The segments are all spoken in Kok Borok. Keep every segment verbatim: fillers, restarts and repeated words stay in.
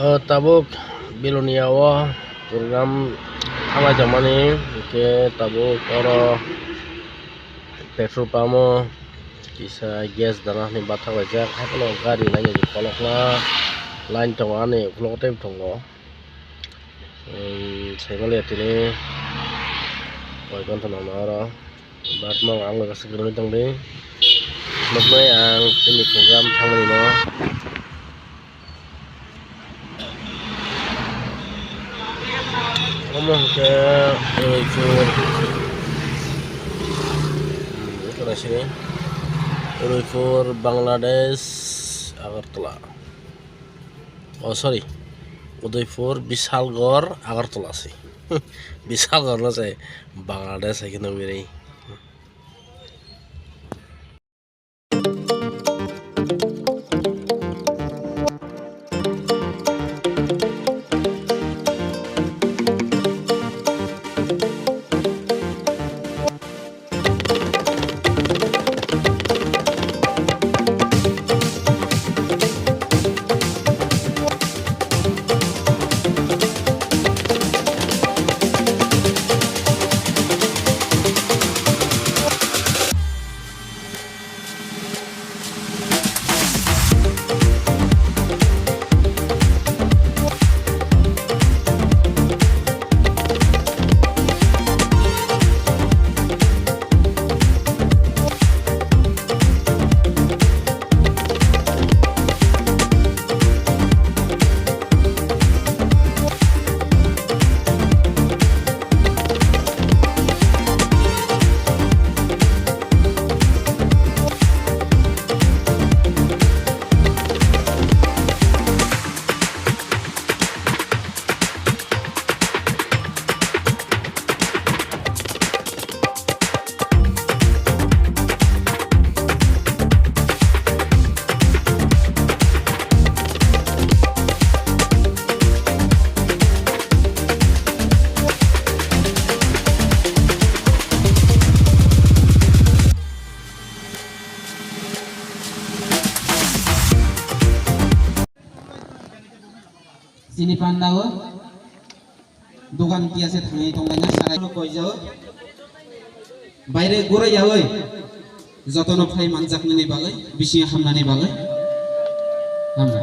O tabuk Bilonia o program thanglai tongmani, hwnkhe tabuk oro petrol pump o kisa gas dana hinwi bathang laijak, haikhe no gari lainani kolokma line tongo, ani ukologo tei tongo. Umm, saimanliya tini koi ghonta nangma oro. But mo ang bai kaisa kwrwngwi tongdi. Nuknai ang chini program thangmani no. Omo hwnkhe Roypur, hmm, ito naisini. Roypur, Bangladesh, Agartala. Oh, sorry. Udaipur, Bishalgarh, Agartala se. Bishalgarh no se Bangladesh hai khe nugwi ri. Chini panda o dogan tiya se thangwi tonglaina sarai no koijao. Baire gura yawi jotono phai manjaknani bagwi, bisi hamnani bagwi. Hamna.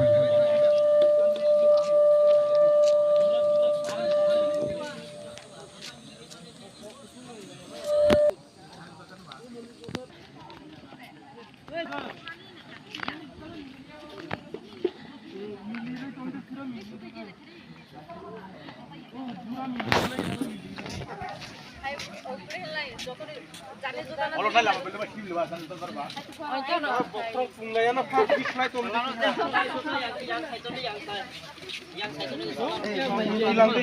Langde,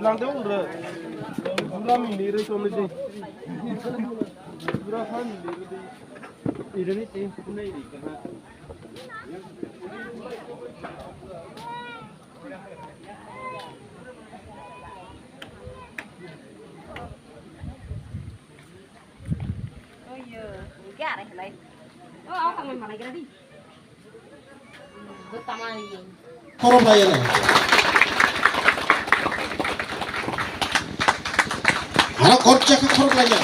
langde ungre. Bura mili roi tongni di. Bura ha mili roi di. Irani tei hukunai ri kana. Oyo, gare lai. Oh, awak nang malai gare di. Khorok lai ya. Aro khorok chakha khorok lai ya.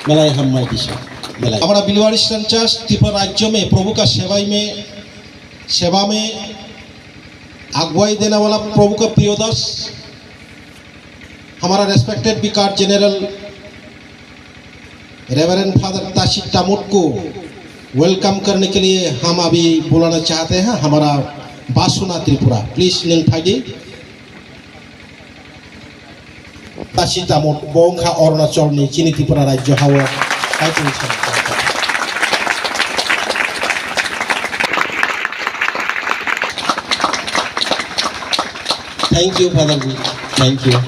Melai hammai bisa. Melai. हमारा बिलवाड़ी संचास त्रिपुरा राज्य में प्रभु का सेवा में, सेवा में अगुवाई देने वाला प्रभु का प्रिय दास, हमारा रेस्पेक्टेड विकार जनरल रेवरेंड फादर ताशी तामुट को वेलकम करने के लिए हम अभी बुलाना चाहते हैं हमारा बासुना Tripura. Please, nung phaidi। Tashi Tamut, bo wngkha Arunachal ni chini Tripura rajyo hao. Thank you, Father ji. Thank you.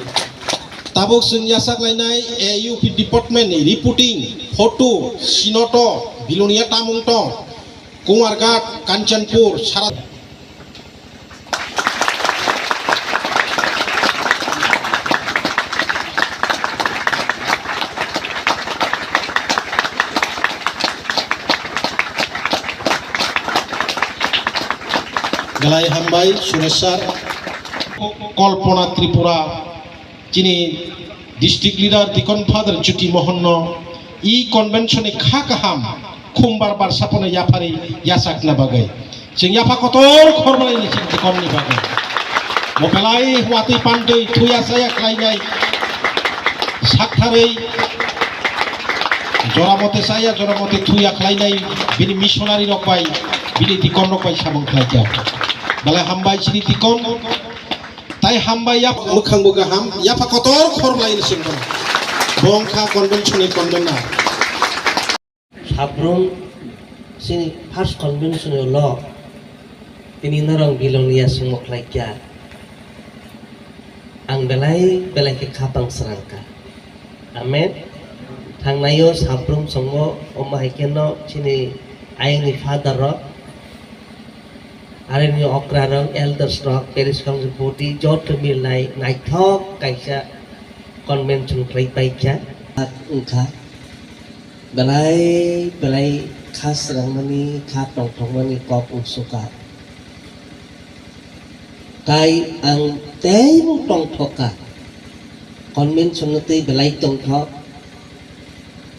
Tabuk chwng yachak lainai A U P department ni reporting, photo, sinoto, Bilonia tamung tong, Kumarghat, Kanchanpur, Sara. Belai hambai Suresh sir. Kalpana Tripura, chini district leader Deacon Father Jyoti Mohan no e convention ni kha kaham khumbar bar sapono yaphari yachakna bagwi. Chwng yapha kotor khormalai ni chwng Deacon ni bagwi. Bo belai watwi pantwi thuya saya khlainai, saktharwi jora mote saya, jora mote thuya khlainai, bini missionary rok bai, bini Deacon rok bai samung khlaikha. Belai hambai chini Deacon, tai hambai ya mwkhang bo kaham, yapha kotor khormalai ni chwng bono. Bo wngkha convention ni convener. Sabrum chini first convention ulo tini norok bilong ya sengmo khlai kya. Ang belai belai khe kha tong srang kha. Amen. Thangnaio sabrum songmo omo hai khe no chini ayang ni father rok, are ni okra rok, elders rok, parish council body joto milnai naithok kaisa convention khlai pai kha. Wngkha. Belai belai kha srangmani, kha tongthokmani kok wngsuka. Tai ang teibo tongthokka. Convention no tei belai tongthok.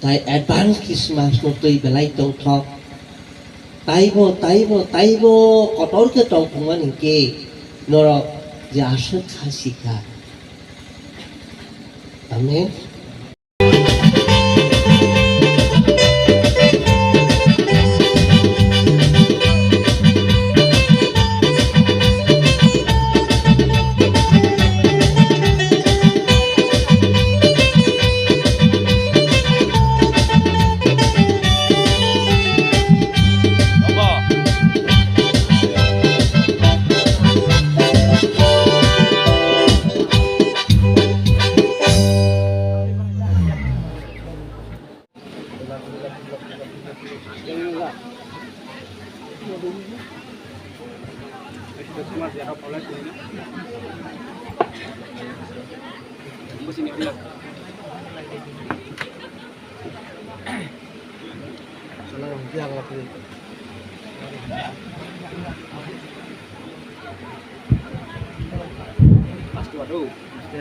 Tai advance Christmas no tei belai tongthok. Taibo, taibo, taibo kotor khe tongthokmani khe norok je aswk kha sikha. Amen.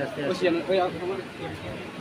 Aste, aste.